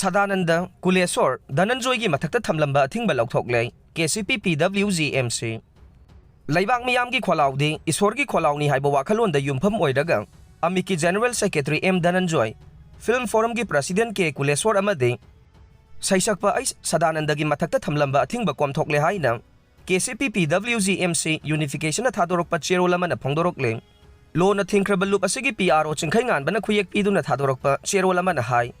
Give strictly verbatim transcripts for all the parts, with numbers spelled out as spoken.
ꯁꯗꯥꯅꯟꯗ, ꯀꯨꯂꯦꯁꯣꯔ, ꯙꯅꯟꯖꯣꯏꯒꯤ ꯃꯊꯛꯇ ꯊꯝꯂꯝꯕ ꯑꯊꯤꯡꯕ ꯂꯧꯊꯣꯛꯂꯦ꯫ K C ꯄꯤ ꯄꯤ W G M C. ꯂꯩꯕꯥꯛ ꯃꯤꯌꯥꯝꯒꯤ ꯈꯣꯜꯂꯥꯎꯗꯤ ꯏꯁꯣꯔꯒꯤ ꯈꯣꯜꯂꯥꯎꯅꯤ ꯍꯥꯏꯕ ꯋꯥꯈꯜꯂꯣꯟꯗ ꯌꯨꯝꯐꯝ ꯑꯣꯏꯔꯒ ꯑꯃꯤꯛꯀꯤ general secretary M Dhananjoy, film ꯐꯣꯔꯝꯒꯤ ꯄ꯭ꯔꯁꯤꯗꯦꯟ ꯀꯦ ꯀꯨꯂꯦꯁꯣꯔ ꯑꯃꯗꯤ ꯁꯩꯁꯛꯄ ꯑꯩꯆ ꯁꯗꯥꯅꯟꯗꯒꯤ ꯃꯊꯛꯇ ꯊꯝꯂꯝꯕ ꯑꯊꯤꯡꯕ ꯀꯣꯝꯊꯣꯛꯂꯦ ꯍꯥꯏꯅ ꯀꯦ ꯁꯤ ꯄꯤ ꯄꯤ ꯗꯕ꯭ꯂꯤꯎ ꯖꯤ ꯑꯦꯝ ꯁꯤ ꯌꯨꯅꯤꯐꯤꯀꯦꯁꯟꯅ ꯊꯥꯗꯣꯔꯛꯄ ꯆꯦꯔꯣꯜ ꯑꯃꯅ ꯐꯣꯡꯗꯣꯔꯛꯂꯦ꯫ ꯂꯣꯟꯅ ꯊꯤꯡꯈ꯭ꯔꯕ ꯂꯨꯞ ꯑꯁꯤꯒꯤ ꯄꯤ ꯑꯥꯔ ꯑꯣ ꯆꯤꯡꯈꯩꯉꯥꯟꯕꯅ ꯈꯨꯌꯦꯛ ꯄꯤꯗꯨꯅ ꯊꯥꯗꯣꯔꯛꯄ ꯆꯦꯔꯣꯜ ꯑꯃꯅ ꯍꯥꯏ,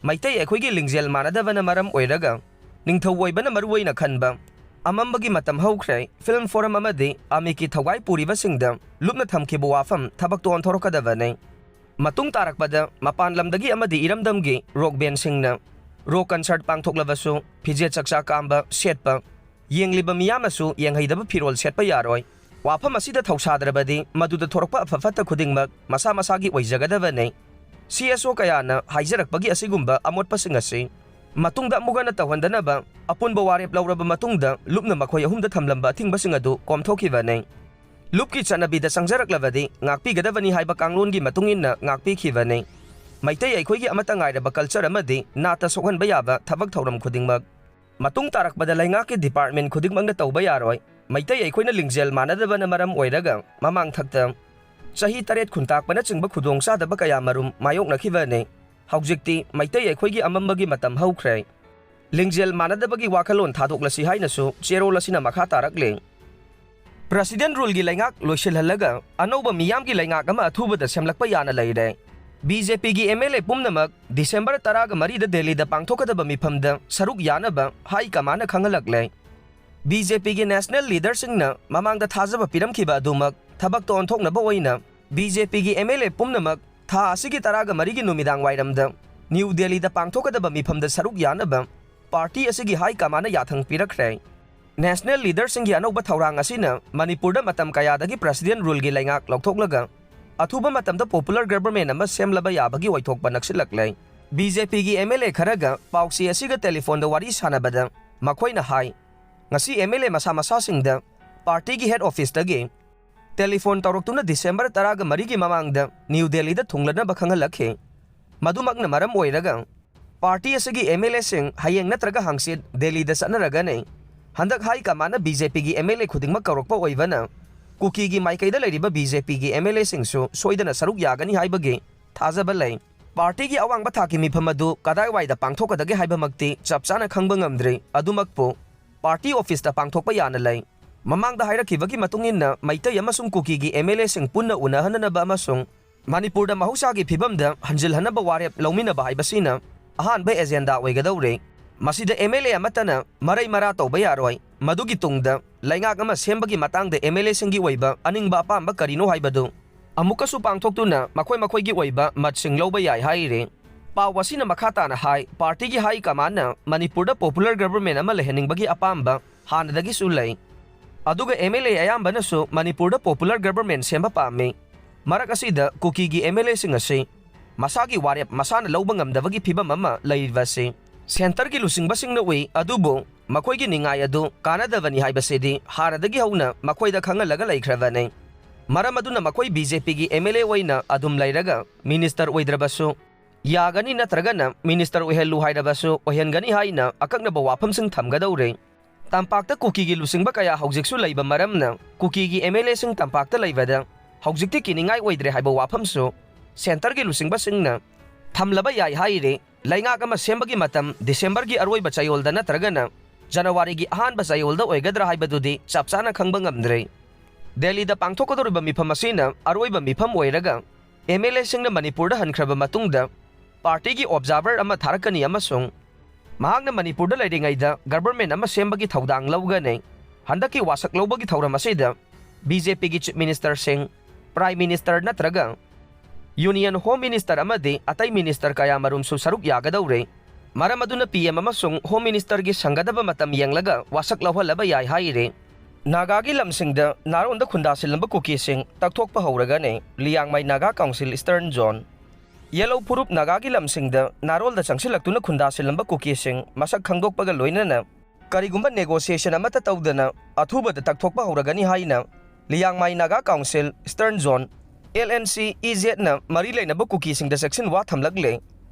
ꯃꯩꯇꯩ ꯑꯩꯈꯣꯏꯒꯤ ꯂꯤꯡꯖꯦꯜ ꯃꯥꯟꯅꯗꯕꯅ ꯃꯔꯝ ꯑꯣꯏꯔꯒ ꯅꯤꯡꯊꯧ ꯑꯣꯏꯕꯅ ꯃꯔꯨꯑꯣꯏꯅ ꯈꯟꯕ, ꯑꯃꯝꯕꯒꯤ ꯃꯇꯝ ꯍꯧꯈ꯭ꯔꯦ, ꯐꯤꯜꯝ ꯐꯣꯔꯝ ꯑꯃꯗꯤ ꯑꯃꯤꯛꯀꯤ ꯊꯧꯒꯥꯏ ꯄꯨꯔꯤꯕꯁꯤꯡꯗ ꯂꯨꯞꯅ ꯊꯝꯈꯤꯕ ꯋꯥꯐꯝ ꯊꯕꯛꯇ ꯑꯣꯟꯊꯣꯔꯛꯀꯗꯕꯅꯤ꯫ ꯃꯇꯨꯡ ꯇꯥꯔꯛꯄꯗ ꯃꯄꯥꯟ ꯂꯝꯗꯒꯤ ꯑꯃꯗꯤ ꯏꯔꯝꯗꯝꯒꯤ ꯔꯣꯛ ꯕꯦꯟꯁꯤꯡꯅ ꯔꯣꯛ ꯀꯟꯁꯔꯠ ꯄꯥꯡꯊꯣꯛꯂꯕꯁꯨ ꯐꯤꯖꯦꯠ ꯆꯛꯆꯥ ꯀꯥꯝꯕ ꯁꯦꯠꯄ ꯌꯦꯡꯂꯤꯕ ꯃꯤꯌꯥꯝꯅꯁꯨ ꯌꯦꯡꯍꯩꯗꯕ ꯐꯤꯔꯣꯜ ꯁꯦꯠꯄ ꯌꯥꯔꯣꯏ꯫ ꯋꯥꯐꯝ ꯑꯁꯤꯗ ꯊꯧꯁꯥꯗ꯭ꯔꯕꯗꯤ ꯃꯗꯨꯗ ꯊꯣꯔꯛꯄ ꯑꯐ ꯐꯠꯇ ꯈꯨꯗꯤꯡꯃꯛ ꯃꯁꯥ ꯃꯁꯥꯒꯤ ꯑꯣꯏꯖꯒꯗꯕꯅꯤ꯫ ꯁꯤ ꯑꯦꯁ ꯑꯣ ꯀꯌꯥꯅ ꯍꯥꯏꯖꯔꯛꯄꯒꯤ ꯑꯁꯤꯒꯨꯝꯕ ꯑꯃꯣꯠꯄꯁꯤꯡ ꯑꯁꯤ ꯃꯇꯨꯡꯗ ꯑꯃꯨꯛ ꯍꯟꯅ ꯇꯧꯍꯟꯗꯅꯕ ꯑꯄꯨꯟꯕ ꯋꯥꯔꯦꯞ ꯂꯧꯔꯕ ꯃꯇꯨꯡꯗ ꯂꯨꯞꯅ ꯃꯈꯣꯏ ꯑꯍꯨꯝꯗ ꯊꯝꯂꯝꯕ ꯑꯊꯤꯡꯕꯁꯤꯡ ꯑꯗꯨ ꯀꯣꯝꯊꯣꯛꯈꯤꯕꯅꯤ꯫ ꯂꯨꯞꯀꯤ ꯆꯠꯅꯕꯤꯗ ꯆꯪꯖꯔꯛꯂꯕꯗꯤ ꯉꯥꯛꯄꯤꯒꯗꯕꯅꯤ ꯍꯥꯏꯕ ꯀꯥꯡꯂꯣꯟꯒꯤ ꯃꯇꯨꯡ ꯏꯟꯅ ꯉꯥꯛꯄꯤꯈꯤꯕꯅꯤ꯫ ꯃꯩꯇꯩ ꯑꯩꯈꯣꯏꯒꯤ ꯑꯃꯠꯇ ꯉꯥꯏꯔꯕ ꯀꯜꯆꯔ ꯑꯃꯗꯤ ꯅꯥꯠꯇ ꯁꯣꯛꯍꯟꯕ ꯌꯥꯕ ꯊꯕꯛ ꯊꯧꯔꯝ ꯈꯨꯗꯤꯡꯃꯛ ꯃꯇꯨꯡ ꯇꯥꯔꯛꯄꯗ ꯂꯩꯉꯥꯛꯀꯤ ꯗꯤꯄꯥꯔꯠꯃꯦꯟ ꯈꯨꯗꯤꯡꯃꯛꯅ ꯇꯧꯕ ꯌꯥꯔꯣꯏ꯫ ꯃꯩꯇꯩ ꯑꯩꯈꯣꯏꯅ ꯂꯤꯡꯖꯦꯜ ꯃꯥꯟꯅꯗꯕꯅ ꯃꯔꯝ ꯑꯣꯏꯔꯒ ꯃꯃꯥꯡꯊꯛꯇ ꯆꯍꯤ ꯇꯔꯦꯠ ꯈꯨꯟꯇꯥꯛꯄꯅꯆꯤꯡꯕ ꯈꯨꯗꯣꯡꯆꯥꯗꯕ ꯀꯌꯥ ꯃꯔꯨꯝ ꯃꯥꯌꯣꯛꯅꯈꯤꯕꯅꯤ꯫ ꯍꯧꯖꯤꯛꯇꯤ ꯃꯩꯇꯩ ꯑꯩꯈꯣꯏꯒꯤ ꯑꯃꯝꯕꯒꯤ ꯃꯇꯝ ꯍꯧꯈ꯭ꯔꯦ꯫ ꯂꯤꯡꯖꯦꯜ ꯃꯥꯟꯅꯗꯕꯒꯤ ꯋꯥꯈꯜꯂꯣꯟ ꯊꯥꯗꯣꯛꯂꯁꯤ ꯍꯥꯏꯅꯁꯨ ꯆꯦꯔꯣꯜ ꯑꯁꯤꯅ ꯃꯈꯥ ꯇꯥꯔꯛꯂꯤ꯫ ꯄ꯭ꯔꯁꯤꯗꯦꯟ ꯔꯨꯜꯒꯤ ꯂꯩꯉꯥꯛ ꯂꯣꯏꯁꯤꯜꯍꯜꯂꯒ ꯑꯅꯧꯕ ꯃꯤꯌꯥꯝꯒꯤ ꯂꯩꯉꯥꯛ ꯑꯃ ꯑꯊꯨꯕꯗ ꯁꯦꯝꯂꯛꯄ ꯌꯥꯅ ꯂꯩꯔꯦ꯫ ꯕꯤ ꯖꯦ ꯄꯤꯒꯤ ꯑꯦꯝ ꯑꯦꯜ ꯑꯦ ꯄꯨꯝꯅꯃꯛ ꯗꯤꯁꯦꯝꯕꯔ ꯇꯔꯥꯒ ꯃꯔꯤꯗ ꯗꯦꯜꯂꯤꯗ ꯄꯥꯡꯊꯣꯛꯀꯗꯕ ꯃꯤꯐꯝꯗ ꯁꯔꯨꯛ ꯌꯥꯅꯕ ꯍꯥꯏ ꯀꯃꯥꯟꯅ ꯈꯪꯍꯜꯂꯛꯂꯦ꯫ ꯕꯤ ꯖꯦ ꯄꯤꯒꯤ ꯅꯦꯁꯅꯦꯜ ꯂꯤꯗꯔꯁꯤꯡꯅ ꯃꯃꯥꯡꯗ ꯊꯥꯖꯕ ꯄꯤꯔꯝꯈꯤꯕ ꯑꯗꯨꯃꯛ ꯊꯕꯛꯇ ꯑꯣꯟꯊꯣꯛꯅꯕ ꯑꯣꯏꯅ ꯕꯤ ꯖꯦ ꯄꯤꯒꯤ ꯑꯦꯝ ꯑꯦꯜ ꯑꯦ ꯄꯨꯝꯅꯃꯛ ꯊꯥ ꯑꯁꯤꯒꯤ ꯇꯔꯥꯒ ꯃꯔꯤꯒꯤ ꯅꯨꯃꯤꯗꯥꯡ ꯋꯥꯏꯔꯝꯗ ꯅ꯭ꯌꯨ ꯗꯦꯜꯂꯤꯗ ꯄꯥꯡꯊꯣꯛꯀꯗꯕ ꯃꯤꯐꯝꯗ ꯁꯔꯨꯛ ꯌꯥꯅꯕ ꯄꯥꯔꯇꯤ ꯑꯁꯤꯒꯤ ꯍꯥꯏ ꯀꯃꯥꯟꯅ ꯌꯥꯊꯪ ꯄꯤꯔꯛꯈ꯭ꯔꯦ꯫ ꯅꯦꯁꯅꯦꯜ ꯂꯤꯗꯔꯁꯤꯡꯒꯤ ꯑꯅꯧꯕ ꯊꯧꯔꯥꯡ ꯑꯁꯤꯅ ꯃꯅꯤꯄꯨꯔꯗ ꯃꯇꯝ ꯀꯌꯥꯗꯒꯤ ꯄ꯭ꯔꯁꯤꯗꯦꯟ ꯔꯨꯜꯒꯤ ꯂꯩꯉꯥꯛ ꯂꯧꯊꯣꯛꯂꯒ ꯑꯊꯨꯕ ꯃꯇꯝꯗ ꯄꯣꯄꯨꯂꯔ ꯒꯚꯔꯟꯃꯦꯟ ꯑꯃ ꯁꯦꯝꯂꯕ ꯌꯥꯕꯒꯤ ꯑꯣꯏꯊꯣꯛꯄ ꯅꯛꯁꯤꯜꯂꯛꯂꯦ꯫ ꯕꯤ ꯖꯦ ꯄꯤꯒꯤ ꯑꯦꯝ ꯑꯦꯜ ꯑꯦ ꯈꯔꯒ ꯄꯥꯎꯆꯦ ꯑꯁꯤꯒ ꯇꯦꯂꯤꯐꯣꯟꯗ ꯋꯥꯔꯤ ꯁꯥꯟꯅꯕꯗ ꯃꯈꯣꯏꯅ ꯍꯥꯏ, ꯉꯁꯤ ꯑꯦꯝ ꯑꯦꯜ ꯑꯦ ꯃꯁꯥ ꯃꯁꯥꯁꯤꯡꯗ ꯄꯥꯔꯇꯤꯒꯤ ꯍꯦꯗ ꯑꯣꯐꯤꯁꯇꯒꯤ ꯇꯦꯂꯤꯐꯣꯟ ꯇꯧꯔꯛꯇꯨꯅ ꯗꯤꯁꯦꯝꯕꯔ ꯇꯔꯥꯒ ꯃꯔꯤꯒꯤ ꯃꯃꯥꯡꯗ ꯅ꯭ꯌꯨ ꯗꯦꯜꯂꯤꯗ ꯊꯨꯡꯂꯅꯕ ꯈꯪꯍꯜꯂꯛꯈꯤ꯫ ꯃꯗꯨꯃꯛꯅ ꯃꯔꯝ ꯑꯣꯏꯔꯒ ꯄꯥꯔꯇꯤ ꯑꯁꯤꯒꯤ ꯑꯦꯝ ꯑꯦꯜ ꯑꯦꯁꯤꯡ ꯍꯌꯦꯡ ꯅꯠꯇ꯭ꯔꯒ ꯍꯪꯆꯤꯠ ꯗꯦꯜꯂꯤꯗ ꯆꯠꯅꯔꯒꯅꯤ꯫ ꯍꯟꯗꯛ ꯍꯥꯏ ꯀꯃꯥꯟꯅ ꯕꯤ ꯖꯦ ꯄꯤꯒꯤ ꯑꯦꯝ ꯑꯦꯜ ꯑꯦ ꯈꯨꯗꯤꯡꯃꯛ ꯀꯧꯔꯛꯄ ꯑꯣꯏꯕꯅ ꯀꯨꯀꯤꯒꯤ ꯃꯥꯏꯀꯩꯗ ꯂꯩꯔꯤꯕ ꯕꯤ ꯖꯦ ꯄꯤꯒꯤ ꯑꯦꯝ ꯑꯦꯜ ꯑꯦꯁꯤꯡꯁꯨ ꯁꯣꯏꯗꯅ ꯁꯔꯨꯛ ꯌꯥꯒꯅꯤ ꯍꯥꯏꯕꯒꯤ ꯊꯥꯖꯕ ꯂꯩ꯫ ꯄꯥꯔꯇꯤꯒꯤ ꯑꯋꯥꯡꯕ ꯊꯥꯛꯀꯤ ꯃꯤꯐꯝ ꯑꯗꯨ ꯀꯗꯥꯏꯋꯥꯏꯗ ꯄꯥꯡꯊꯣꯛꯀꯗꯒꯦ ꯍꯥꯏꯕꯃꯛꯇꯤ ꯆꯞ ꯆꯥꯅ ꯈꯪꯕ ꯉꯝꯗ꯭ꯔꯤ꯫ ꯑꯗꯨꯃꯛꯄꯨ ꯄꯥꯔꯇꯤ ꯑꯣꯐꯤꯁꯇ ꯄꯥꯡꯊꯣꯛꯄ ꯌꯥꯅ ꯂꯩ꯫ ꯃꯃꯥꯡꯗ ꯍꯥꯏꯔꯛꯈꯤꯕꯒꯤ ꯃꯇꯨꯡ ꯏꯟꯅ ꯃꯩꯇꯩ ꯑꯃꯁꯨꯡ ꯀꯨꯀꯤꯒꯤ ꯑꯦꯝ ꯑꯦꯜ ꯑꯦꯁꯤꯡ ꯄꯨꯟꯅ ꯎꯅꯍꯟꯅꯅꯕ ꯑꯃꯁꯨꯡ ꯃꯅꯤꯄꯨꯔꯗ ꯃꯍꯧꯁꯥꯒꯤ ꯐꯤꯕꯝꯗ ꯍꯟꯖꯤꯜꯍꯟꯅꯕ ꯋꯥꯔꯦꯞ ꯂꯧꯃꯤꯟꯅꯕ ꯍꯥꯏꯕꯁꯤꯅ ꯑꯍꯥꯟꯕ ꯑꯦꯖꯦꯟꯗꯥ ꯑꯣꯏꯒꯗꯧꯔꯦ꯫ ꯃꯁꯤꯗ ꯑꯦꯝ ꯑꯦꯜ ꯑꯦ ꯑꯃꯠꯇꯅ ꯃꯔꯩ ꯃꯔꯥ ꯇꯧꯕ ꯌꯥꯔꯣꯏ꯫ ꯃꯗꯨꯒꯤ ꯇꯨꯡꯗ ꯂꯩꯉꯥꯛ ꯑꯃ ꯁꯦꯝꯕꯒꯤ ꯃꯇꯥꯡꯗ ꯑꯦꯝ ꯑꯦꯜ ꯑꯦꯁꯤꯡꯒꯤ ꯑꯣꯏꯕ ꯑꯅꯤꯡꯕ ꯑꯄꯥꯝꯕ ꯀꯔꯤꯅꯣ ꯍꯥꯏꯕꯗꯨ ꯑꯃꯨꯛꯀꯁꯨ ꯄꯥꯡꯊꯣꯛꯇꯨꯅ ꯃꯈꯣꯏ ꯃꯈꯣꯏꯒꯤ ꯑꯣꯏꯕ ꯃꯠꯁꯤꯡ ꯂꯧꯕ ꯌꯥꯏ ꯍꯥꯏꯔꯤ꯫ ꯄꯥꯎ ꯑꯁꯤꯅ ꯃꯈꯥ ꯇꯥꯅ ꯍꯥꯏ, ꯄꯥꯔꯇꯤꯒꯤ ꯍꯥꯏ ꯀꯃꯥꯟꯅ ꯃꯅꯤꯄꯨꯔꯗ ꯄꯣꯄꯨꯂꯔ ꯒꯕꯔꯃꯦꯟ ꯑꯃ ꯂꯩꯍꯟꯅꯤꯡꯕꯒꯤ ꯑꯄꯥꯝꯕ ꯍꯥꯟꯅꯗꯒꯤꯁꯨ ꯂꯩ꯫ ꯑꯗꯨꯒ ꯑꯦꯝ ꯑꯦꯜ ꯑꯦ ꯑꯌꯥꯝꯕꯅꯁꯨ ꯃꯅꯤꯄꯨꯔꯗ ꯄꯣꯄꯨꯂꯔ ꯒꯕꯔꯃꯦꯟ ꯁꯦꯝꯕ ꯄꯥꯝꯃꯤ꯫ ꯃꯔꯛ ꯑꯁꯤꯗ ꯀꯨꯀꯤꯒꯤ ꯑꯦꯝ ꯑꯦꯜ ꯑꯦꯁꯤꯡ ꯑꯁꯤ ꯃꯁꯥꯒꯤ ꯋꯥꯔꯦꯞ ꯃꯁꯥꯅ ꯂꯧꯕ ꯉꯝꯗꯕꯒꯤ ꯐꯤꯕꯝ ꯑꯃ ꯂꯩꯔꯤꯕ ꯑꯁꯤ ꯁꯦꯟꯇꯔꯒꯤ ꯂꯨꯆꯤꯡꯕꯁꯤꯡꯅ ꯎꯏ, ꯑꯗꯨꯕꯨ ꯃꯈꯣꯏꯒꯤ ꯅꯤꯡꯉꯥꯏ ꯑꯗꯨ ꯀꯥꯟꯅꯗꯕꯅꯤ ꯍꯥꯏꯕꯁꯤꯗꯤ ꯍꯥꯟꯅꯗꯒꯤ ꯍꯧꯅ ꯃꯈꯣꯏꯗ ꯈꯪꯍꯜꯂꯒ ꯂꯩꯈ꯭ꯔꯕꯅꯤ꯫ ꯃꯔꯝ ꯑꯗꯨꯅ ꯃꯈꯣꯏ ꯕꯤ ꯖꯦ ꯄꯤꯒꯤ ꯑꯦꯝ ꯑꯦꯜ ꯑꯦ ꯑꯣꯏꯅ ꯑꯗꯨꯝ ꯂꯩꯔꯒ ꯃꯤꯅꯤꯁꯇꯔ ꯑꯣꯏꯗ꯭ꯔꯕꯁꯨ ꯌꯥꯒꯅꯤ, ꯅꯠꯇ꯭ꯔꯒꯅ ꯃꯤꯅꯤꯁꯇꯔ ꯑꯣꯏꯍꯜꯂꯨ ꯍꯥꯏꯔꯕꯁꯨ ꯑꯣꯏꯍꯟꯒꯅꯤ ꯍꯥꯏꯅ ꯑꯀꯛꯅꯕ ꯋꯥꯐꯝꯁꯤꯡ ꯊꯝꯒꯗꯧꯔꯦ꯫ ꯇꯝꯄꯥꯛꯇ ꯀꯨꯀꯤꯒꯤ ꯂꯨꯆꯤꯡꯕ ꯀꯌꯥ ꯍꯧꯖꯤꯛꯁꯨ ꯂꯩꯕ ꯃꯔꯝꯅ ꯀꯨꯀꯤꯒꯤ ꯑꯦꯝ ꯑꯦꯜ ꯑꯦꯁꯤꯡ ꯇꯝꯄꯥꯛꯇ ꯂꯩꯕꯗ ꯍꯧꯖꯤꯛꯇꯤ ꯀꯤꯅꯤꯡꯉꯥꯏ ꯑꯣꯏꯗ꯭ꯔꯦ ꯍꯥꯏꯕ ꯋꯥꯐꯝꯁꯨ ꯁꯦꯟꯇꯔꯒꯤ ꯂꯨꯆꯤꯡꯕꯁꯤꯡꯅ ꯊꯝꯂꯕ ꯌꯥꯏ ꯍꯥꯏꯔꯤ꯫ ꯂꯩꯉꯥꯛ ꯑꯃ ꯁꯦꯝꯕꯒꯤ ꯃꯇꯝ ꯗꯤꯁꯦꯝꯕꯔꯒꯤ ꯑꯔꯣꯏꯕ ꯆꯌꯣꯜꯗ ꯅꯠꯇ꯭ꯔꯒꯅ ꯖꯅꯋꯥꯔꯤꯒꯤ ꯑꯍꯥꯟꯕ ꯆꯌꯣꯜꯗ ꯑꯣꯏꯒꯗ꯭ꯔꯥ ꯍꯥꯏꯕꯗꯨꯗꯤ ꯆꯞ ꯆꯥꯅ ꯈꯪꯕ ꯉꯝꯗ꯭ꯔꯦ꯫ ꯗꯦꯜꯂꯤꯗ ꯄꯥꯡꯊꯣꯛꯀꯗꯧꯔꯤꯕ ꯃꯤꯐꯝ ꯑꯁꯤꯅ ꯑꯔꯣꯏꯕ ꯃꯤꯐꯝ ꯑꯣꯏꯔꯒ ꯑꯦꯝ ꯑꯦꯜ ꯑꯦꯁꯤꯡꯅ ꯃꯅꯤꯄꯨꯔꯗ ꯍꯟꯈ꯭ꯔꯕ ꯃꯇꯨꯡꯗ ꯄꯥꯔꯇꯤꯒꯤ ꯑꯣꯕꯖꯥꯔꯚꯔ ꯑꯃ ꯊꯥꯔꯛꯀꯅꯤ ꯑꯃꯁꯨꯡ ꯃꯍꯥꯛꯅ ꯃꯅꯤꯄꯨꯔꯗ ꯂꯩꯔꯤꯉꯩꯗ ꯒꯕꯔꯃꯦꯟ ꯑꯃ ꯁꯦꯝꯕꯒꯤ ꯊꯧꯗꯥꯡ ꯂꯧꯒꯅꯤ꯫ ꯍꯟꯗꯛꯀꯤ ꯋꯥꯁꯛ ꯂꯧꯕꯒꯤ ꯊꯧꯔꯝ ꯑꯁꯤꯗ ꯕꯤ ꯖꯦ ꯄꯤꯒꯤ ꯆꯤꯐ ꯃꯤꯅꯤꯁꯇꯔꯁꯤꯡ, ꯄ꯭ꯔꯥꯏꯝ ꯃꯤꯅꯤꯁꯇꯔ ꯅꯠꯇ꯭ꯔꯒ ꯌꯨꯅꯤꯌꯟ ꯍꯣꯝ ꯃꯤꯅꯤꯁꯇꯔ ꯑꯃꯗꯤ ꯑꯇꯩ ꯃꯤꯅꯤꯁꯇꯔ ꯀꯌꯥꯃꯔꯨꯝꯁꯨ ꯁꯔꯨꯛ ꯌꯥꯒꯗꯧꯔꯦ꯫ ꯃꯔꯝ ꯑꯗꯨꯅ ꯄꯤ ꯑꯦꯝ ꯑꯃꯁꯨꯡ ꯍꯣꯝ ꯃꯤꯅꯤꯁꯇꯔꯒꯤ ꯁꯪꯒꯗꯕ ꯃꯇꯝ ꯌꯦꯡꯂꯒ ꯋꯥꯁꯛ ꯂꯧꯍꯜꯂꯕ ꯌꯥꯏ ꯍꯥꯏꯔꯤ꯫ ꯅꯥꯒꯥꯒꯤ ꯂꯝꯁꯤꯡꯗ ꯅꯥꯔꯣꯟꯗ ꯈꯨꯟꯗꯥꯁꯤꯜꯂꯝꯕ ꯀꯨꯀꯤꯁꯤꯡ ꯇꯛꯊꯣꯛꯄ ꯍꯧꯔꯒꯅꯤ, Liangmai Naga council eastern zone. ꯌꯦꯂꯧ ꯐꯨꯔꯨꯞ ꯅꯥꯒꯥꯒꯤ ꯂꯝꯁꯤꯡꯗ ꯅꯥꯔꯣꯜꯗ ꯆꯪꯁꯤꯜꯂꯛꯇꯨꯅ ꯈꯨꯟꯗꯥꯁꯤꯜꯂꯝꯕ ꯀꯨꯀꯤꯁꯤꯡ ꯃꯁꯛ ꯈꯪꯗꯣꯛꯄꯒ ꯂꯣꯏꯅꯅ ꯀꯔꯤꯒꯨꯝꯕ ꯅꯦꯒꯣꯁꯤꯌꯦꯁꯟ ꯑꯃꯠꯇ ꯇꯧꯗꯅ ꯑꯊꯨꯕꯗ ꯇꯛꯊꯣꯛꯄ ꯍꯧꯔꯒꯅꯤ ꯍꯥꯏꯅ Liangmai Naga council eastern zone, L N C E ꯖꯦꯠꯅ ꯃꯔꯤ ꯂꯩꯅꯕ ꯀꯨꯀꯤꯁꯤꯡꯗ ꯆꯦꯛꯁꯤꯟ ꯋꯥ ꯊꯝꯂꯛꯂꯦ꯫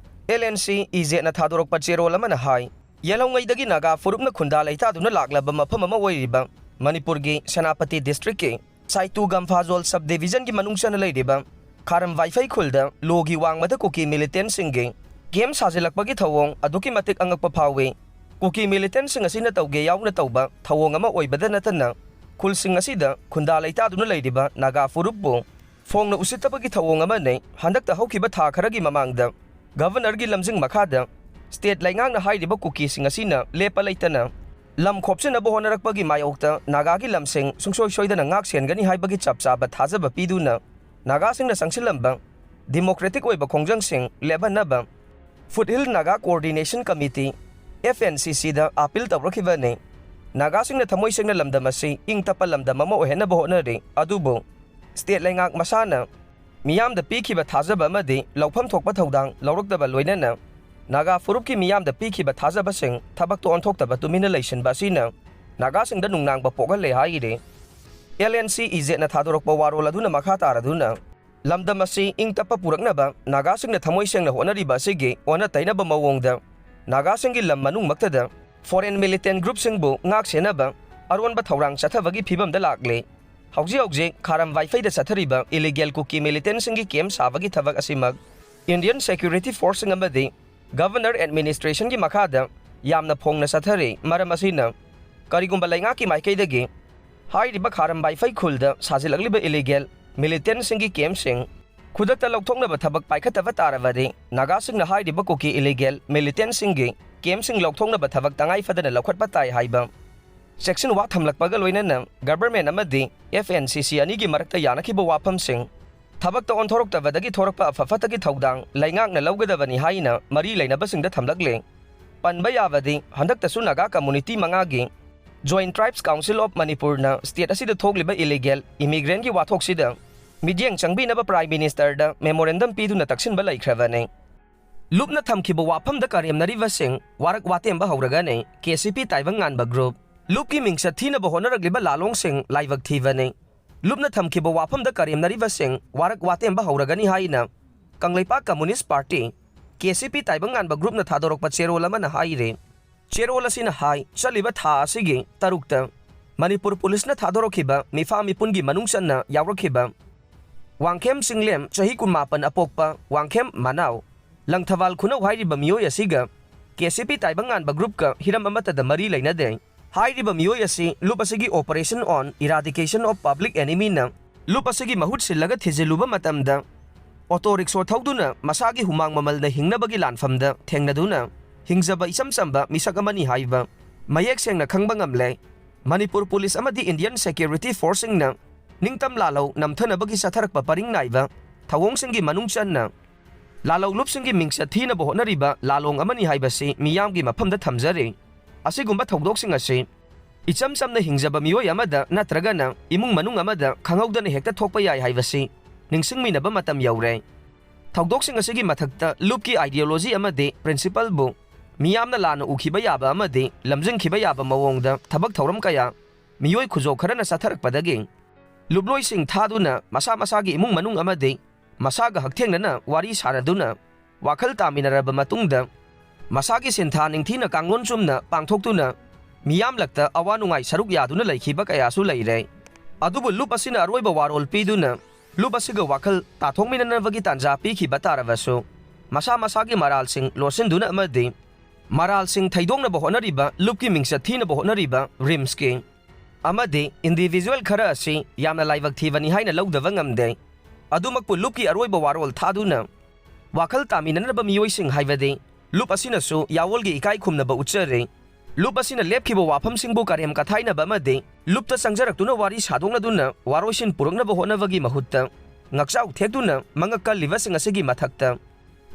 ꯑꯦꯜ ꯑꯦꯟ ꯁꯤ ꯏꯖꯦꯠꯅ ꯊꯥꯗꯣꯔꯛꯄ ꯆꯦꯔꯣꯜ ꯑꯃꯅ ꯍꯥꯏ, ꯌꯦꯜꯍꯧꯉꯩꯗꯒꯤ ꯅꯥꯒꯥ ꯐꯨꯔꯨꯞꯅ ꯈꯨꯟꯗꯥ ꯂꯩꯇꯥꯗꯨꯅ ꯂꯥꯛꯂꯕ ꯃꯐꯝ ꯑꯃ ꯑꯣꯏꯔꯤꯕ ꯃꯅꯤꯄꯨꯔꯒꯤ ꯁꯦꯅꯥꯄꯇꯤ ꯗꯤꯁꯇ꯭ꯔꯤꯛꯀꯤ ꯁꯥꯏꯇꯨ ꯒꯝꯐꯥꯖꯣꯜ ꯁꯕ ꯗꯤꯕꯤꯖꯟꯒꯤ ꯃꯅꯨꯡ ꯆꯟꯅ ꯂꯩꯔꯤꯕ ꯈꯥꯔꯝ ꯋꯥꯏꯐꯩ ꯈꯨꯜꯗ ꯂꯣꯒꯤ ꯋꯥꯡꯃꯗ ꯀꯨꯀꯤ ꯃꯤꯂꯤꯇꯦꯟꯁꯤꯡꯒꯤ ꯀꯦꯝꯞ ꯁꯥꯖꯤꯜꯂꯛꯄꯒꯤ ꯊꯧꯑꯣꯡ ꯑꯗꯨꯛꯀꯤ ꯃꯇꯤꯛ ꯑꯉꯛꯄ ꯐꯥꯎꯏ꯫ ꯀꯨꯀꯤ ꯃꯤꯂꯤꯇꯦꯟꯁꯤꯡ ꯑꯁꯤꯅ ꯇꯧꯒꯦ ꯌꯥꯎꯅ ꯇꯧꯕ ꯊꯧꯑꯣꯡ ꯑꯃ ꯑꯣꯏꯕꯗ ꯅꯠꯇꯅ, ꯈꯨꯜꯁꯤꯡ ꯑꯁꯤꯗ ꯈꯨꯟꯗꯥ ꯂꯩꯇꯥꯗꯨꯅ ꯂꯩꯔꯤꯕ ꯅꯥꯒꯥ ꯐꯨꯔꯨꯞꯄꯨ ꯐꯣꯡꯅ ꯎꯁꯤꯠꯇꯕꯒꯤ ꯊꯧꯑꯣꯡ ꯑꯃꯅꯤ꯫ ꯍꯟꯗꯛꯇ ꯍꯧꯈꯤꯕ ꯊꯥ ꯈꯔꯒꯤ ꯃꯃꯥꯡꯗ ꯒꯚꯔꯅꯔꯒꯤ ꯂꯝꯖꯤꯡ ꯃꯈꯥꯗ ꯁ꯭ꯇꯦꯠ ꯂꯩꯉꯥꯛꯅ ꯍꯥꯏꯔꯤꯕ ꯀꯨꯀꯤꯁꯤꯡ ꯑꯁꯤꯅ ꯂꯦꯞꯄ ꯂꯩꯇꯅ ꯂꯝ ꯈꯣꯞꯆꯤꯟꯅꯕ ꯍꯣꯠꯅꯔꯛꯄꯒꯤ ꯃꯥꯌꯣꯛꯇ ꯅꯥꯒꯥꯒꯤ ꯂꯝꯁꯤꯡ ꯁꯨꯡꯁꯣꯏ ꯁꯣꯏꯗꯅ ꯉꯥꯛ ꯁꯦꯟꯒꯅꯤ ꯍꯥꯏꯕꯒꯤ ꯆꯞ ꯆꯥꯕ ꯊꯥꯖꯕ ꯄꯤꯗꯨꯅ ꯅꯥꯒꯥꯁꯤꯡꯅ ꯆꯪꯁꯤꯜꯂꯝꯕ ꯗꯤꯃꯣꯀ꯭ꯔꯦꯇꯤꯛ ꯑꯣꯏꯕ ꯈꯣꯡꯖꯪꯁꯤꯡ ꯂꯦꯞꯍꯟꯅꯕ foothill Naga coordination committee, F N C ꯁꯤꯗ ꯑꯥꯄꯤꯜ ꯇꯧꯔꯛꯈꯤꯕꯅꯤ꯫ ꯅꯥꯒꯥꯁꯤꯡꯅ ꯊꯃꯣꯏ ꯁꯦꯡꯅ ꯂꯝꯗꯝ ꯑꯁꯤ ꯏꯪ ꯇꯞꯄ ꯂꯝꯗꯝ ꯑꯃ ꯑꯣꯏꯍꯟꯅꯕ ꯍꯣꯠꯅꯔꯤ, ꯑꯗꯨꯕꯨ ꯁ꯭ꯇꯦꯠ ꯂꯩꯉꯥꯛ ꯃꯁꯥꯅ ꯃꯤꯌꯥꯝꯗ ꯄꯤꯈꯤꯕ ꯊꯥꯖꯕ ꯑꯃꯗꯤ ꯂꯧꯐꯝ ꯊꯣꯛꯄ ꯊꯧꯗꯥꯡ ꯂꯧꯔꯛꯇꯕ ꯂꯣꯏꯅꯅ ꯅꯥꯒꯥ ꯐꯨꯔꯨꯞꯀꯤ ꯃꯤꯌꯥꯝꯗ ꯄꯤꯈꯤꯕ ꯊꯥꯖꯕꯁꯤꯡ ꯊꯕꯛꯇ ꯑꯣꯟꯊꯣꯛꯇꯕ ꯇꯨꯃꯤꯟꯅ ꯂꯩꯁꯤꯟꯕ ꯑꯁꯤꯅ ꯅꯥꯒꯥꯁꯤꯡꯗ ꯅꯨꯡꯅꯥꯡꯕ ꯄꯣꯛꯍꯜꯂꯦ ꯍꯥꯏꯔꯤ꯫ ꯑꯦꯜ ꯑꯦꯟ ꯁꯤ ꯏꯖꯦꯠꯅ ꯊꯥꯗꯣꯔꯛꯄ ꯋꯥꯔꯣꯜ ꯑꯗꯨꯅ ꯃꯈꯥ ꯇꯥꯔꯗꯨꯅ ꯂꯝꯗꯝ ꯑꯁꯤ ꯏꯪ ꯇꯞꯄ ꯄꯨꯔꯛꯅꯕ ꯅꯥꯒꯥꯁꯤꯡꯅ ꯊꯃꯣꯏ ꯁꯦꯡꯅ ꯍꯣꯠꯅꯔꯤꯕ ꯑꯁꯤꯒꯤ ꯑꯣꯟꯅ ꯇꯩꯅꯕ ꯃꯑꯣꯡꯗ ꯅꯥꯒꯥꯁꯤꯡꯒꯤ ꯂꯝ ꯃꯅꯨꯡꯃꯛꯇꯗ ꯐꯣꯔꯦꯟ ꯃꯤꯂꯤꯇꯦꯟ ꯒ꯭ꯔꯨꯞꯁꯤꯡꯕꯨ ꯉꯥꯛ ꯁꯦꯟꯅꯕ ꯑꯔꯣꯟꯕ ꯊꯧꯔꯥꯡ ꯆꯠꯊꯕꯒꯤ ꯐꯤꯕꯝꯗ ꯂꯥꯛꯂꯦ꯫ ꯍꯧꯖꯤꯛ ꯍꯧꯖꯤꯛ ꯈꯥꯔꯝ ꯋꯥꯏꯐꯩꯗ ꯆꯠꯊꯔꯤꯕ ꯏꯂꯤꯒꯦꯜ ꯀꯨꯀꯤ ꯃꯤꯂꯤꯇꯦꯟꯁꯤꯡꯒꯤ ꯀꯦꯝꯞ ꯁꯥꯕꯒꯤ ꯊꯕꯛ ꯑꯁꯤꯃꯛ ꯏꯟꯗꯤꯌꯟ ꯁꯦꯀ꯭ꯌꯨꯔꯤꯇꯤ ꯐꯣꯔꯁꯁꯤꯡ ꯑꯃꯗꯤ ꯒꯚꯔꯅꯔ ꯑꯦꯗꯃꯤꯅꯤꯁꯇ꯭ꯔꯦꯁꯟꯒꯤ ꯃꯈꯥꯗ ꯌꯥꯝꯅ ꯐꯣꯡꯅ ꯆꯠꯊꯔꯤ꯫ ꯃꯔꯝ ꯑꯁꯤꯅ, ꯀꯔꯤꯒꯨꯝꯕ ꯂꯩꯉꯥꯛꯀꯤ ꯃꯥꯏꯀꯩꯗꯒꯤ ꯍꯥꯏꯔꯤꯕ ꯈꯥꯔꯝ ꯋꯥꯏꯐꯩ ꯈꯨꯜꯗ ꯁꯥꯖꯤꯜꯂꯛꯂꯤꯕ ꯏꯂꯤꯒꯦꯜ ꯃꯤꯂꯤꯇꯦꯟꯁꯤꯡꯒꯤ ꯀꯦꯝꯞꯁꯤꯡ ꯈꯨꯗꯛꯇ ꯂꯧꯊꯣꯛꯅꯕ ꯊꯕꯛ ꯄꯥꯏꯈꯠꯇꯕ ꯇꯥꯔꯕꯗꯤ, ꯅꯥꯒꯥꯁꯤꯡꯅ ꯍꯥꯏꯔꯤꯕ ꯀꯨꯀꯤ ꯏꯂꯤꯒꯦꯜ ꯃꯤꯂꯤꯇꯦꯟꯁꯤꯡꯒꯤ ꯀꯦꯝꯞꯁꯤꯡ ꯂꯧꯊꯣꯛꯅꯕ ꯊꯕꯛ ꯇꯉꯥꯏ ꯐꯗꯅ ꯂꯧꯈꯠꯄ ꯇꯥꯏ ꯍꯥꯏꯕ ꯆꯦꯛꯁꯤꯟꯋꯥ ꯊꯝꯂꯛꯄꯒ ꯂꯣꯏꯅꯅ ꯒꯚꯔꯟꯃꯦꯟꯠ ꯑꯃꯗꯤ ꯑꯦꯐ ꯑꯦꯟ ꯁꯤ ꯁꯤ ꯑꯅꯤꯒꯤ ꯃꯔꯛꯇ ꯌꯥꯅꯈꯤꯕ ꯋꯥꯐꯝꯁꯤꯡ ꯊꯕꯛꯇ ꯑꯣꯟꯊꯣꯔꯛꯇꯕꯗꯒꯤ ꯊꯣꯔꯛꯄ ꯑꯐ ꯐꯠꯇꯒꯤ ꯊꯧꯗꯥꯡ ꯂꯩꯉꯥꯛꯅ ꯂꯧꯒꯗꯕꯅꯤ ꯍꯥꯏꯅ ꯃꯔꯤ ꯂꯩꯅꯕꯁꯤꯡꯗ ꯊꯝꯂꯛꯂꯦ꯫ ꯄꯟꯕ ꯌꯥꯕꯗꯤ, ꯍꯟꯗꯛꯇꯁꯨ ꯅꯥꯒꯥ ꯀꯝꯃꯨꯅꯤꯇꯤ ꯃꯉꯥꯒꯤ Joint Tribes Council of ꯃꯅꯤꯄꯨꯔꯅ ꯁ꯭ꯇꯦꯠ ꯑꯁꯤꯗ ꯊꯣꯛꯂꯤꯕ ꯏꯂꯤꯒꯦꯜ ꯏꯃꯤꯒ꯭ꯔꯦꯟꯠꯀꯤ ꯋꯥꯊꯣꯛꯁꯤꯗ ꯃꯤꯠꯌꯦꯡ ꯆꯪꯕꯤꯅꯕ ꯄ꯭ꯔꯥꯏꯝ ꯃꯤꯅꯤꯁꯇꯔꯗ ꯃꯦꯃꯣꯔꯦꯟꯗꯝ ꯄꯤꯗꯨꯅ ꯇꯛꯁꯤꯟꯕ ꯂꯩꯈ꯭ꯔꯕꯅꯤ꯫ ꯂꯨꯞꯅ ꯊꯝꯈꯤꯕ ꯋꯥꯐꯝꯗ ꯀꯔꯦꯝꯅꯔꯤꯕꯁꯤꯡ ꯋꯥꯔꯛ ꯋꯥꯇꯦꯝꯕ ꯍꯧꯔꯒꯅꯤ꯫ ꯀꯦ ꯁꯤ ꯄꯤ ꯇꯥꯏꯕꯪ ꯉꯥꯟꯕ ꯒ꯭ꯔꯨꯞ꯫ ꯂꯨꯞꯀꯤ ꯃꯤꯡꯆꯠ ꯊꯤꯅꯕ ꯍꯣꯠꯅꯔꯛꯂꯤꯕ ꯂꯥꯂꯣꯡꯁꯤꯡ ꯂꯥꯏꯕꯛ ꯊꯤꯕꯅꯤ꯫ ꯂꯨꯞꯅ ꯊꯝꯈꯤꯕ ꯋꯥꯐꯝꯗ ꯀꯔꯦꯝꯅꯔꯤꯕꯁꯤꯡ ꯋꯥꯔꯛ ꯋꯥꯇꯦꯝꯕ ꯍꯧꯔꯒꯅꯤ ꯍꯥꯏꯅ ꯀꯪꯂꯩꯄꯥꯛ ꯀꯝꯃꯨꯅꯤꯁ꯭ꯠ ꯄꯥꯔꯇꯤ, ꯀꯦ ꯁꯤ ꯄꯤ ꯇꯥꯏꯕꯪ ꯉꯥꯟꯕ ꯒ꯭ꯔꯨꯞꯅ ꯊꯥꯗꯣꯔꯛꯄ ꯆꯦꯔꯣꯜ ꯑꯃꯅ ꯍꯥꯏꯔꯤ꯫ ꯆꯦꯔꯣꯜ ꯑꯁꯤꯅ ꯍꯥꯏ, ꯆꯠꯂꯤꯕ ꯊꯥ ꯑꯁꯤꯒꯤ ꯇꯔꯨꯛꯇ ꯃꯅꯤꯄꯨꯔ ꯄꯨꯂꯤꯁꯅ ꯊꯥꯗꯣꯔꯛꯈꯤꯕ ꯃꯤꯐꯥ ꯃꯤꯄꯨꯟꯒꯤ ꯃꯅꯨꯡ ꯆꯟꯅ ꯌꯥꯎꯔꯛꯈꯤꯕ ꯋꯥꯡꯈꯦꯝ ꯆꯤꯡꯂꯦꯝ, ꯆꯍꯤ ꯀꯨꯟꯃꯥꯄꯟ ꯑꯄꯣꯛꯄ ꯋꯥꯡꯈꯦꯝ ꯃꯅꯥꯎ, ꯂꯪꯊꯕꯥꯜ ꯈꯨꯅꯧ ꯍꯥꯏꯔꯤꯕ ꯃꯤꯑꯣꯏ ꯑꯁꯤꯒ ꯀꯦ ꯁꯤ ꯄꯤ ꯇꯥꯏꯕꯪ ꯉꯥꯟꯕ ꯒ꯭ꯔꯨꯞꯀ ꯍꯤꯔꯝ ꯑꯃꯠꯇꯗ ꯃꯔꯤ ꯂꯩꯅꯗꯦ꯫ ꯍꯥꯏꯔꯤꯕ ꯃꯤꯑꯣꯏ ꯑꯁꯤ ꯂꯨꯞ ꯑꯁꯤꯒꯤ Operation on Eradication of Public Enemy ꯅ ꯂꯨꯞ ꯑꯁꯤꯒꯤ ꯃꯍꯨꯠ ꯁꯤꯜꯂꯒ ꯊꯤꯖꯤꯜꯂꯨꯕ ꯃꯇꯝꯗ, ꯑꯣꯇꯣ ꯔꯤꯛꯁꯣ ꯊꯧꯗꯨꯅ ꯃꯁꯥꯒꯤ ꯍꯨꯃꯥꯡ ꯃꯃꯜꯅ ꯍꯤꯡꯅꯕꯒꯤ ꯂꯥꯟꯐꯝꯗ ꯊꯦꯡꯅꯗꯨꯅ ꯍꯤꯡꯖꯕ ꯏꯆꯝ ꯆꯝꯕ ꯃꯤꯁꯛ ꯑꯃꯅꯤ ꯍꯥꯏꯕ ꯃꯌꯦꯛ ꯁꯦꯡꯅ ꯈꯪꯕ ꯉꯝꯂꯦ꯫ ꯃꯅꯤꯄꯨꯔ ꯄꯨꯂꯤꯁ ꯑꯃꯗꯤ Indian Security Force ꯁꯤꯡꯅ ꯅꯤꯡꯇꯝ ꯂꯥꯜꯍꯧ ꯅꯝꯊꯅꯕꯒꯤ ꯆꯠꯊꯔꯛꯄ ꯄꯔꯤꯡ ꯅꯥꯏꯕ ꯊꯧꯑꯣꯡꯁꯤꯡꯒꯤ ꯃꯅꯨꯡ ꯆꯟꯅ ꯂꯥꯜꯍꯧ ꯂꯨꯞꯁꯤꯡꯒꯤ ꯃꯤꯡꯆꯠ ꯊꯤꯅꯕ ꯍꯣꯠꯅꯔꯤꯕ ꯂꯥꯂꯣꯡ ꯑꯃꯅꯤ ꯍꯥꯏꯕꯁꯤ ꯃꯤꯌꯥꯝꯒꯤ ꯃꯐꯝꯗ ꯊꯝꯖꯔꯤ꯫ ꯑꯁꯤꯒꯨꯝꯕ ꯊꯧꯗꯣꯛꯁꯤꯡ ꯑꯁꯤ ꯏꯆꯝ ꯆꯝꯅ ꯍꯤꯡꯖꯕ ꯃꯤꯑꯣꯏ ꯑꯃꯗ ꯅꯠꯇ꯭ꯔꯒꯅ ꯏꯃꯨꯡ ꯃꯅꯨꯡ ꯑꯃꯗ ꯈꯪꯍꯧꯗꯅ ꯍꯦꯛꯇ ꯊꯣꯛꯄ ꯌꯥꯏ ꯍꯥꯏꯕꯁꯤ ꯅꯤꯡꯁꯤꯡꯃꯤꯟꯅꯕ ꯃꯇꯝ ꯌꯧꯔꯦ꯫ ꯊꯧꯗꯣꯛꯁꯤꯡ ꯑꯁꯤꯒꯤ ꯃꯊꯛꯇ ꯂꯨꯞꯀꯤ ideology ꯑꯃꯗꯤ principle ꯕꯨ ꯃꯤꯌꯥꯝꯅ ꯂꯥꯟꯅ ꯎꯈꯤꯕ ꯌꯥꯕ ꯑꯃꯗꯤ ꯂꯝꯖꯤꯡꯈꯤꯕ ꯌꯥꯕ ꯃꯑꯣꯡꯗ ꯊꯕꯛ ꯊꯧꯔꯝ ꯀꯌꯥ ꯃꯤꯑꯣꯏ ꯈꯨꯖꯣꯞ ꯈꯔꯅ ꯆꯠꯊꯔꯛꯄꯗꯒꯤ ꯂꯨꯞꯂꯣꯏꯁꯤꯡ ꯊꯥꯗꯨꯅ ꯃꯁꯥ ꯃꯁꯥꯒꯤ ꯏꯃꯨꯡ ꯃꯅꯨꯡ ꯑꯃꯗꯤ ꯃꯁꯥꯒ ꯍꯛꯊꯦꯡꯅꯅ ꯋꯥꯔꯤ ꯁꯥꯅꯗꯨꯅ ꯋꯥꯈꯜ ꯇꯥꯃꯤꯟꯅꯔꯕ ꯃꯇꯨꯡꯗ ꯃꯁꯥꯒꯤ ꯁꯤꯟꯊꯥ ꯅꯤꯡꯊꯤꯅ ꯀꯥꯡꯂꯣꯟ ꯆꯨꯝꯅ ꯄꯥꯡꯊꯣꯛꯇꯨꯅ ꯃꯤꯌꯥꯝꯂꯛꯇ ꯑꯋꯥ ꯅꯨꯡꯉꯥꯏ ꯁꯔꯨꯛ ꯌꯥꯗꯨꯅ ꯂꯩꯈꯤꯕ ꯀꯌꯥꯁꯨ ꯂꯩꯔꯦ꯫ ꯑꯗꯨꯕꯨ ꯂꯨꯞ ꯑꯁꯤꯅ ꯑꯔꯣꯏꯕ ꯋꯥꯔꯣꯜ ꯄꯤꯗꯨꯅ ꯂꯨꯞ ꯑꯁꯤꯒ ꯋꯥꯈꯜ ꯇꯥꯊꯣꯛꯃꯤꯟꯅꯅꯕꯒꯤ ꯇꯥꯟꯖꯥ ꯄꯤꯈꯤꯕ ꯇꯥꯔꯕꯁꯨ, ꯃꯁꯥ ꯃꯁꯥꯒꯤ ꯃꯔꯥꯜꯁꯤꯡ ꯂꯣꯠꯁꯤꯟꯗꯨꯅ ꯑꯃꯗꯤ ꯃꯔꯥꯜꯁꯤꯡ ꯊꯩꯗꯣꯛꯅꯕ ꯍꯣꯠꯅꯔꯤꯕ ꯂꯨꯞꯀꯤ ꯃꯤꯡꯆꯠ ꯊꯤꯅꯕ ꯍꯣꯠꯅꯔꯤꯕ ꯔꯤꯝꯁꯀꯤ ꯑꯃꯗꯤ individual ꯈꯔ ꯑꯁꯤ ꯌꯥꯝꯅ ꯂꯥꯏꯕꯛ ꯊꯤꯕꯅꯤ ꯍꯥꯏꯅ ꯂꯧꯗꯕ ꯉꯝꯗꯦ꯫ ꯑꯗꯨꯃꯛꯄꯨ ꯂꯨꯞꯀꯤ ꯑꯔꯣꯏꯕ ꯋꯥꯔꯣꯜ ꯊꯥꯗꯨꯅ ꯋꯥꯈꯜ ꯇꯥꯃꯤꯟꯅꯅꯕ ꯃꯤꯑꯣꯏꯁꯤꯡ ꯍꯥꯏꯕꯗꯤ ꯂꯨꯞ ꯑꯁꯤꯅꯁꯨ ꯌꯥꯑꯣꯜꯒꯤ ꯏꯀꯥꯏ ꯈꯨꯝꯅꯕ ꯎꯠꯆꯔꯤ꯫ ꯂꯨꯞ ꯑꯁꯤꯅ ꯂꯦꯞꯈꯤꯕ ꯋꯥꯐꯝꯁꯤꯡꯕꯨ ꯀꯔꯦꯝ ꯀꯊꯥꯏꯅꯕ ꯑꯃꯗꯤ ꯂꯨꯞꯇ ꯆꯪꯖꯔꯛꯇꯨꯅ ꯋꯥꯔꯤ ꯁꯥꯗꯣꯛꯅꯗꯨꯅ ꯋꯥꯔꯣꯏꯁꯤꯟ ꯄꯨꯔꯛꯅꯕ ꯍꯣꯠꯅꯕꯒꯤ ꯃꯍꯨꯠꯇ ꯉꯛꯆꯥꯎ ꯊꯦꯛꯇꯨꯅ ꯃꯉꯛ ꯀꯜꯂꯤꯕꯁꯤꯡ ꯑꯁꯤꯒꯤ ꯃꯊꯛꯇ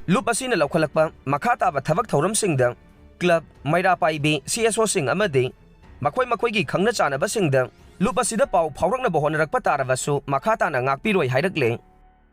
ꯂꯨꯞ ꯑꯁꯤꯅ ꯂꯧꯈꯠꯂꯛꯄ ꯃꯈꯥ ꯇꯥꯕ ꯊꯕꯛ ꯊꯧꯔꯝꯁꯤꯡꯗ ꯀ꯭ꯂꯕ, ꯃꯩꯔꯥ ꯄꯥꯏꯕꯤ, ꯁꯤ ꯑꯦꯁ ꯑꯣꯁꯤꯡ ꯑꯃꯗꯤ ꯃꯈꯣꯏ ꯃꯈꯣꯏꯒꯤ ꯈꯪꯅ ꯆꯥꯟꯅꯕꯁꯤꯡꯗ ꯂꯨꯞ ꯑꯁꯤꯗ ꯄꯥꯎ ꯐꯥꯎꯔꯛꯅꯕ ꯍꯣꯠꯅꯔꯛꯄ ꯇꯥꯔꯕꯁꯨ ꯃꯈꯥ ꯇꯥꯅ ꯉꯥꯛꯄꯤꯔꯣꯏ ꯍꯥꯏꯔꯛꯂꯦ꯫